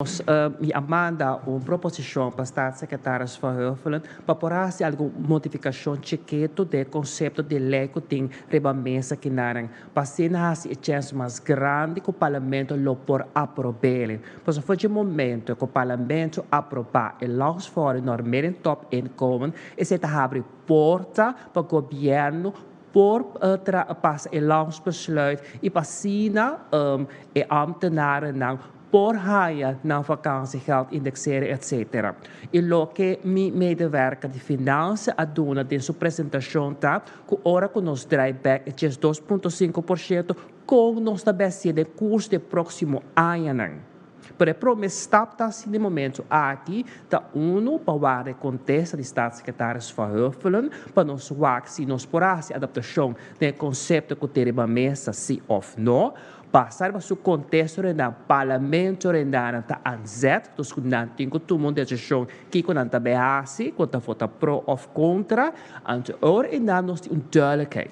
Nos mi a manda un proposishon pa Staatssecretaris Van Huffelen pa por hasi algun modifikashon chiketu den e konsepto di lei ku tin riba mesa kinanan pa asina hasi e chèns mas grandi ku Parlamento lo por aprob'el. Pasobra for dje momento ku Parlamento aprobá e Landsverordening Normering Topinkomen esei ta habri porta pa gobièrnu por pasa e landsbesluit i pa asina e ambtenarennan por haña nan vakantiegeld, indexeren etc. I loke mi medewerker di Finansia a duna den su presentashon ta ku ora ku nos drai bek e 12,5% kon nos ta bestié den kurso di e próksimo añanan. Pero e promé stap ta hasi den momento aki ta unu pa warda e kontesta di Staatssecretaris Van Huffelen pa nos wak si nos por hasi adaptashon den e konsepto ku tin riba mesa si òf no. Basa riba su kontesto renda Parlamento rendanan ta aanzet, dus ku nan tin ku tuma un desishon kiko nan ta bai hasi, ku ta vota pro òf kontra. Anto ora ei nan nos tin un duidelijkheid.